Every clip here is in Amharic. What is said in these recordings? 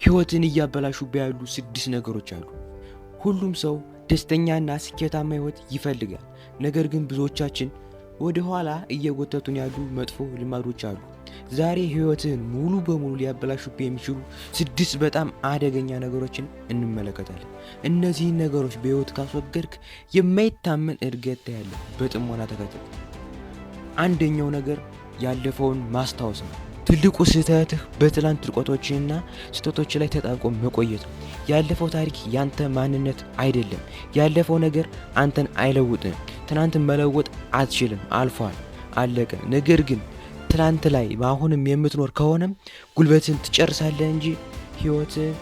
ህይወትን እያበላሹብህ ያሉ 6 ነገሮች አሉ። ሁሉም ሰው ደስተኛና ስኬታማ ህይወት ይፈልጋል። ነገር ግን ብዙዎቻችን ወደ ኋላ እየጎተቱን ያሉ መጥፎ ልማዶች አሉ። ዛሬ ህይወትህን ሙሉ በሙሉ ሊያበላሹብህ የሚችሉ 6 በጣም አደገኛ ነገሮችን እንመለከታለን። እነዚህን ነገሮች በህይወት ካስወገድክ የማይታመን እድገት ታያለህ። በጥሞና ተከተል። አንደኛው ነገር ያለፈውን ማስታወስ ነው። ትልቁ ስህተትህ በትላንት ውድቀቶችና ስህተቶች ላይ ተጣብቆ መቆየት ነው። ያለፈው ታሪክ ያንተ ማንነት አይደለም። ያለፈው ነገር አንተን አይለውጥም። ትናንትን መለወጥ አትችልም። አልፏል፣ አለቀ። ነገር ግን ትላንት ላይ አሁንም የምትኖር ከሆነም ጉልበትን ትጨርሳለህ እንጂ ህይወትህ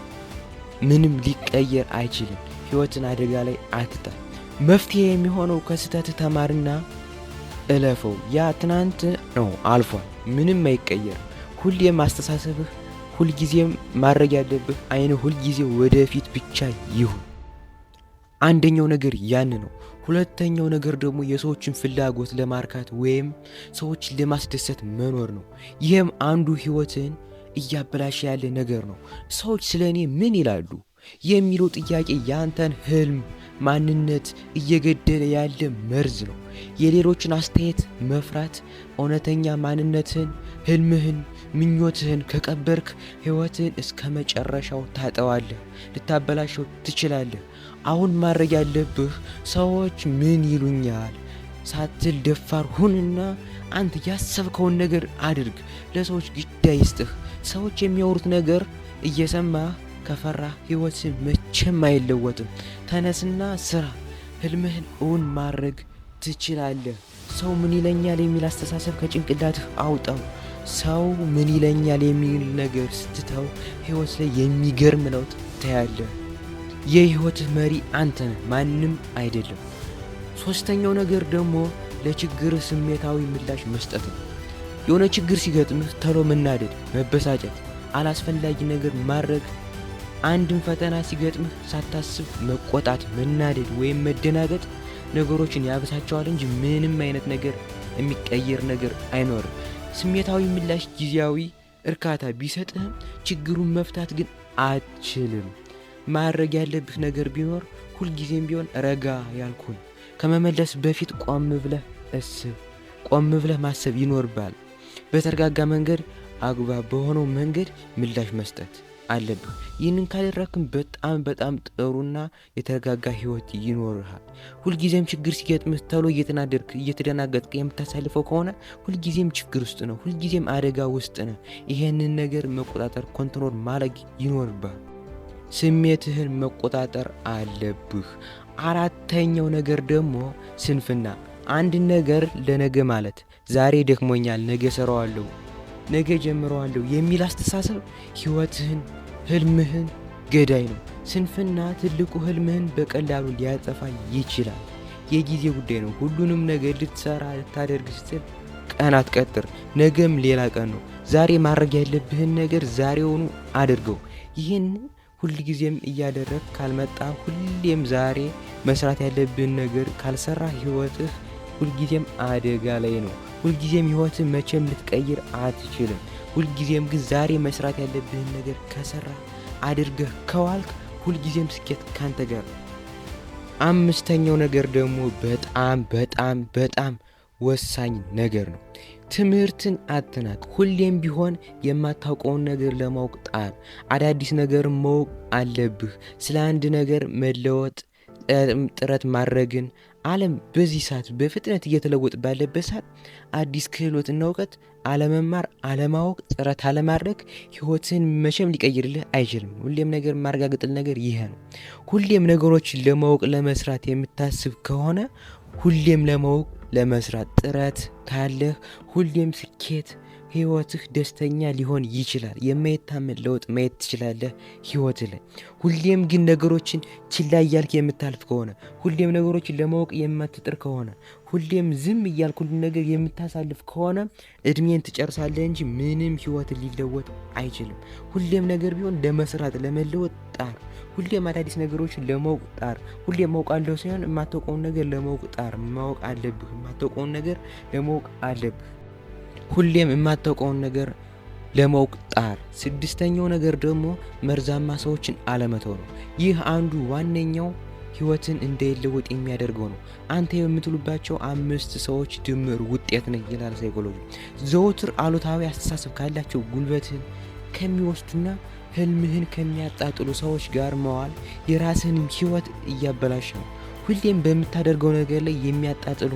ምንም ሊቀየር አይችልም። ህይወትን አደጋ ላይ አትጣል። መፍትሄ የሚሆነው ከስህተትህ ተማርና እለፈው። ያ ትናንት ነው፣ አልፏል፣ ምንም አይቀየርም። ሁሌም አስተሳሰብህ፣ ሁልጊዜም ማድረግ ያለብህ አይንህ ሁልጊዜ ወደፊት ብቻ ይሁን። አንደኛው ነገር ያን ነው። ሁለተኛው ነገር ደግሞ የሰዎችን ፍላጎት ለማርካት ወይም ሰዎችን ለማስደሰት መኖር ነው። ይህም አንዱ ህይወትን እያበላሸ ያለ ነገር ነው። ሰዎች ስለኔ ምን ይላሉ የሚለው ጥያቄ ያንተን ህልም፣ ማንነት እየገደለ ያለ መርዝ ነው። የሌሎችን አስተያየት መፍራት እውነተኛ ማንነትህን፣ ህልምህን፣ ምኞትህን ከቀበርክ ህይወትህን እስከ መጨረሻው ታጠዋለህ፣ ልታበላሸው ትችላለህ። አሁን ማድረግ ያለብህ ሰዎች ምን ይሉኛል ሳትል ደፋር ሁንና አንተ ያሰብከውን ነገር አድርግ። ለሰዎች ግድ አይስጥህ። ሰዎች የሚያወሩት ነገር እየሰማህ ከፈራህ ህይወትህ መቼም አይለወጥም። ተነስና ስራ። ህልምህን እውን ማድረግ ትችላለህ። ሰው ምን ይለኛል የሚል አስተሳሰብ ከጭንቅላትህ አውጣው። ሰው ምን ይለኛል የሚል ነገር ስትተው ህይወት ላይ የሚገርም ለውጥ ታያለህ። የህይወትህ መሪ አንተ ነህ፣ ማንም አይደለም። ሶስተኛው ነገር ደግሞ ለችግር ስሜታዊ ምላሽ መስጠት ነው። የሆነ ችግር ሲገጥምህ ቶሎ መናደድ፣ መበሳጨት፣ አላስፈላጊ ነገር ማድረግ፣ አንድን ፈተና ሲገጥምህ ሳታስብ መቆጣት፣ መናደድ ወይም መደናገጥ ነገሮችን ያብሳቸዋል እንጂ ምንም አይነት ነገር የሚቀየር ነገር አይኖርም። ስሜታዊ ምላሽ ጊዜያዊ እርካታ ቢሰጥህም ችግሩን መፍታት ግን አትችልም። ማድረግ ያለብህ ነገር ቢኖር ሁልጊዜም ቢሆን ረጋ ያልኩን ከመመለስ በፊት ቆም ብለህ እስብ። ቆም ብለህ ማሰብ ይኖርብሃል። በተረጋጋ መንገድ፣ አግባብ በሆነው መንገድ ምላሽ መስጠት አለብህ። ይህንን ካደረክም በጣም በጣም ጥሩና የተረጋጋ ህይወት ይኖርሃል። ሁልጊዜም ችግር ሲገጥምህ ቶሎ እየተናደድክ እየተደናገጥክ የምታሳልፈው ከሆነ ሁልጊዜም ችግር ውስጥ ነው፣ ሁልጊዜም አደጋ ውስጥ ነው። ይሄንን ነገር መቆጣጠር፣ control ማድረግ ይኖርብሃል። ስሜትህን መቆጣጠር አለብህ። አራተኛው ነገር ደግሞ ስንፍና። አንድ ነገር ለነገ ማለት ዛሬ ደክሞኛል፣ ነገ እሰራዋለሁ፣ ነገ ጀምረዋለሁ የሚል አስተሳሰብ ህይወትህን፣ ህልምህን ገዳይ ነው። ስንፍና ትልቁ ህልምህን በቀላሉ ሊያጠፋ ይችላል። የጊዜ ጉዳይ ነው። ሁሉንም ነገር ልትሰራ ልታደርግ ስትል ቀን አትቀጥር። ነገም ሌላ ቀን ነው። ዛሬ ማድረግ ያለብህን ነገር ዛሬውኑ አድርገው። ይህን ሁልጊዜም እያደረግክ ካልመጣ፣ ሁሌም ዛሬ መስራት ያለብህን ነገር ካልሰራ ህይወትህ ሁልጊዜም አደጋ ላይ ነው። ሁልጊዜም ህይወትህ መቼም ልትቀይር አትችልም። ሁልጊዜም ግን ዛሬ መስራት ያለብህን ነገር ከሰራ አድርገህ ከዋልክ ሁልጊዜም ስኬት ካንተ ጋር ነው። አምስተኛው ነገር ደግሞ በጣም በጣም በጣም ወሳኝ ነገር ነው። ትምህርትን አትናቅ። ሁሌም ቢሆን የማታውቀውን ነገር ለማወቅ ጣር። አዳዲስ ነገር ማወቅ አለብህ። ስለ አንድ ነገር መለወጥ ጥረት ማድረግን ዓለም በዚህ ሰዓት በፍጥነት እየተለወጠ ባለበት ሰዓት አዲስ ክህሎትና እውቀት አለመማር፣ አለማወቅ፣ ጥረት አለማድረግ ህይወትን መቼም ሊቀይርልህ አይችልም። ሁሌም ነገር ማረጋገጥልህ ነገር ይሄ ነው። ሁሌም ነገሮችን ለማወቅ ለመስራት የምታስብ ከሆነ፣ ሁሌም ለማወቅ ለመስራት ጥረት ካለህ ሁሌም ስኬት ህይወትህ ደስተኛ ሊሆን ይችላል። የማይታመን ለውጥ ማየት ትችላለህ ህይወትህ ላይ። ሁሌም ግን ነገሮችን ችላ እያልክ የምታልፍ ከሆነ፣ ሁሌም ነገሮችን ለማወቅ የማትጥር ከሆነ፣ ሁሌም ዝም እያልክ ሁሉን ነገር የምታሳልፍ ከሆነ እድሜን ትጨርሳለህ እንጂ ምንም ህይወትህ ሊለወጥ አይችልም። ሁሌም ነገር ቢሆን ለመስራት ለመለወጥ ጣር። ሁሌም አዳዲስ ነገሮችን ለማወቅ ጣር። ሁሌም አውቃለሁ ሳይሆን የማታውቀውን ነገር ለማወቅ ጣር። ማወቅ አለብህ። የማታውቀውን ነገር ለማወቅ አለብህ። ሁሌም የማታውቀውን ነገር ለማወቅ ጣር። ስድስተኛው ነገር ደግሞ መርዛማ ሰዎችን አለመተው ነው። ይህ አንዱ ዋነኛው ህይወትን እንዳይለወጥ የሚያደርገው ነው። አንተ የምትሉባቸው 5 ሰዎች ድምር ውጤት ነህ ይላል ሳይኮሎጂ። ዘወትር አሉታዊ አስተሳሰብ ካላቸው ጉልበትህን ከሚወስዱና ህልምህን ከሚያጣጥሉ ሰዎች ጋር መዋል የራስህን ህይወት እያበላሸ ነው። ሁሌም በምታደርገው ነገር ላይ የሚያጣጥሉ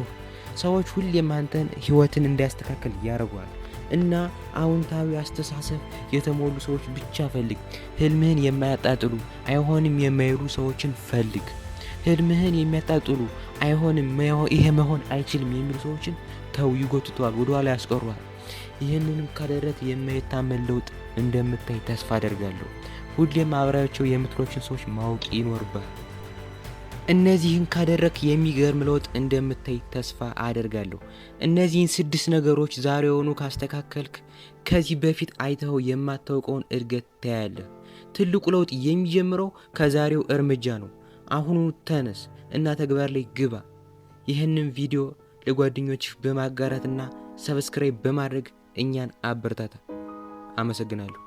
ሰዎች ሁሌም አንተን ህይወትን እንዳያስተካክል ያደርገዋል። እና አዎንታዊ አስተሳሰብ የተሞሉ ሰዎች ብቻ ፈልግ። ህልምህን የማያጣጥሉ አይሆንም የማይሉ ሰዎችን ፈልግ። ህልምህን የሚያጣጥሉ አይሆንም ይሄ መሆን አይችልም የሚሉ ሰዎችን ተው፣ ይጎትተዋል፣ ወደኋላ ያስቀሩሃል። ይህንንም ካደረግ የማይታመን ለውጥ እንደምታይ ተስፋ አደርጋለሁ። ሁሌም አብራቸው የምትሏቸውን ሰዎች ማወቅ ይኖርብሃል። እነዚህን ካደረክ የሚገርም ለውጥ እንደምታይ ተስፋ አደርጋለሁ። እነዚህን 6 ነገሮች ዛሬውኑ ካስተካከልክ ከዚህ በፊት አይተኸው የማታውቀውን እድገት ታያለህ። ትልቁ ለውጥ የሚጀምረው ከዛሬው እርምጃ ነው። አሁኑ ተነስ እና ተግባር ላይ ግባ። ይህንን ቪዲዮ ለጓደኞችህ በማጋራትና ሰብስክራይብ በማድረግ እኛን አበረታታ። አመሰግናለሁ።